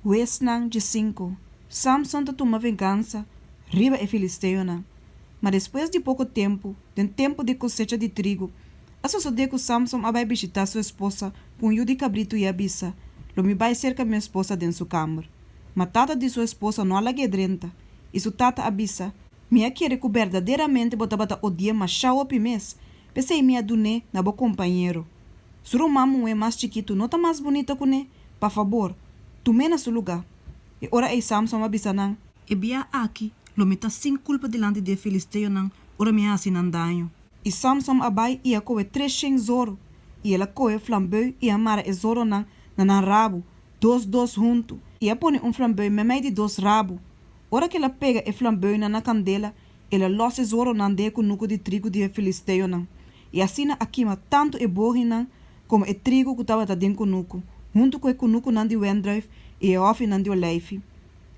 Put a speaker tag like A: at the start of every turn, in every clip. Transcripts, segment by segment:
A: Huesnan 15, Samson ta tuma vengansa riba e filisteonan. Ma despues di poko tempu, den tempu di kosecha di trigu, a sosodé ku Samson a bai bishitá su esposa ku un yu di kabritu i a bisa, Lo mi bai serka mi esposa den su kamber. Ma tata di su esposa no a lag'é drenta, i su tata a bisa, Mi a kere ku berdaderamente bo tabata odi'é mashá hopi mes, p'esei mi a dun'é na bo kompañero. Su ruman muhé mas chikitu no ta mas bunita kuné? Pa fabor, tum'é na su lugá. E ora ei Samson a bisa nan, E bia aki lo mi ta sin kulpa dilanti di e filisteonan ora mi hasi nan daño. I Samson a bai i a kohe 300 zoro, i el a kohe flambeu i a mara e zoronan na nan rabu, dos dos huntu, i a pone un flambeu meimei di dos rabu. Ora ku el a pega e flambeunan na kandela, el a lòs e zoronan den e kunuku di trigu di e filisteonan, i asina a kima tantu e bohinan komo e trigu ku tabata den kunuku, huntu ku e kunukunan di wendrùif i e hòfinan di oleifi.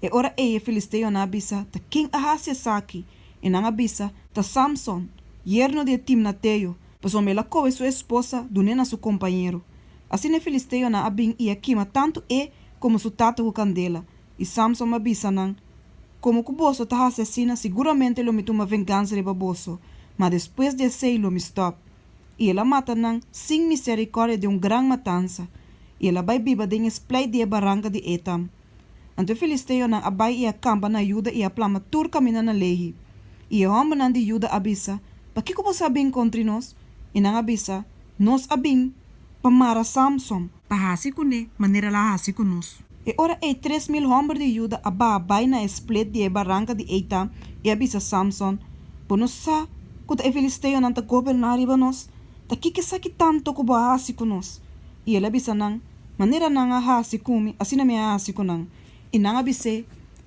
A: E ora ei e filisteonan a bisa, Ta ken a hasi esaki? I nan a bisa, Ta Samson, yerno di e timnateo, pasobra el a kohe su esposa dun'é na su kompañero. Asina e filisteonan a bin i a kima tantu e komo su tata ku kandela. I Samson a bisa nan, Komo ku boso ta hasi asina, siguramente lo mi tuma vengansa riba boso, ma despues di esei lo mi stòp. I el a mata nan sin miserikòrdia den un gran matansa, i el a bai biba den e spleit di e baranka di Etam. Anto e filisteonan a bai i a kampa na Juda i a plama tur kaminda na Lehi. I e hòmbernan di Juda a bisa, Pakiko boso a bin kontri nos? I nan a bisa, Nos a bin pa mara Samson, pa hasi kuné manera el a hasi ku nos. E ora ei 3000 hòmber di Juda a baha bai na e splet di e baranka di Etam i a bisa Samson, Bo no sa ku ta e filisteonan ta goberná riba nos? Ta kiko esaki tantu ku bo a hasi ku nos? I el a bisa nan, Manera nan a hasi ku mi, asina mi a hasi ku nan. I nan a bis'é,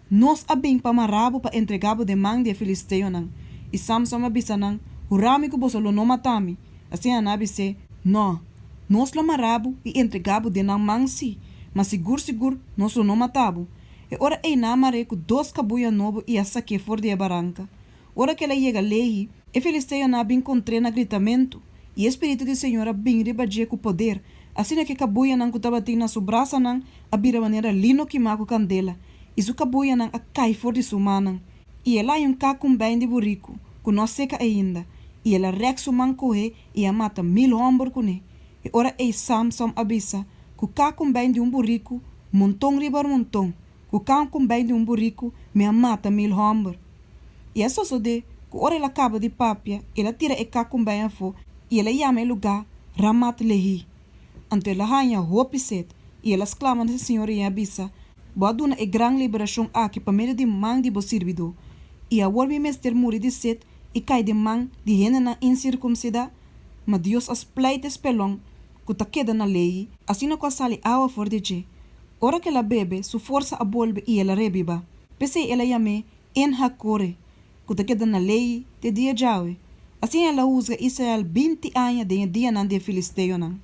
A: Nos a bin pa mará bo pa entregá bo den man di e filisteonan. I Samson a bisa nan, Hurá mi ku boso lo no mata mi. Asina nan a bis'é, Nò, nos lo mará bo i entregá bo den nan man sí, ma sigur sigur nos lo no mata bo. E ora ei nan a mar'é ku dos kabuya nobo i a sak'é for di e baranka. Ora ku el a yega Lehi, e filisteonan a bin kontr'é na gritamentu, i e spiritu di señor a bin riba dje ku poder, asina ku e kabuyanan ku tabatin na su brasanan a bira manera lino kimá ku kandela, i su kabuyanan a kai for di su mannan. I el a haña un kakumbein di buriku, ku no a seka ainda, i el a rèk su man kohe i a mata 1000 hòmber kuné. E ora ei Samson a bisa, Ku kakumbein di un buriku, monton riba monton, ku kakumbein di un buriku mi a mata 1000 hòmber. I a sosodé ku ora el a kaba di papia, el a tira e kakumbein afó i el a yama e lugá Ramat-Lehí. Anto el a haña hopi set, i el a sklama na Señor i a bisa, Bo a duna e gran liberashon aki pa medio di man di bo sirbidó, i awor mi mester muri di set i kai den man di hendenan insirkumsidá? Ma Dios a spleit e spelon ku ta keda na Lehi, asina ku a sali awa for di dje. Ora ku el a bebe, su forsa a bolbe i el a rebibá. P'esei el a yam'é En-Hakore, ku ta keda na Lehi te dia djawe. Asina el a husga Israel 20 aña den e dianan di e filisteonan.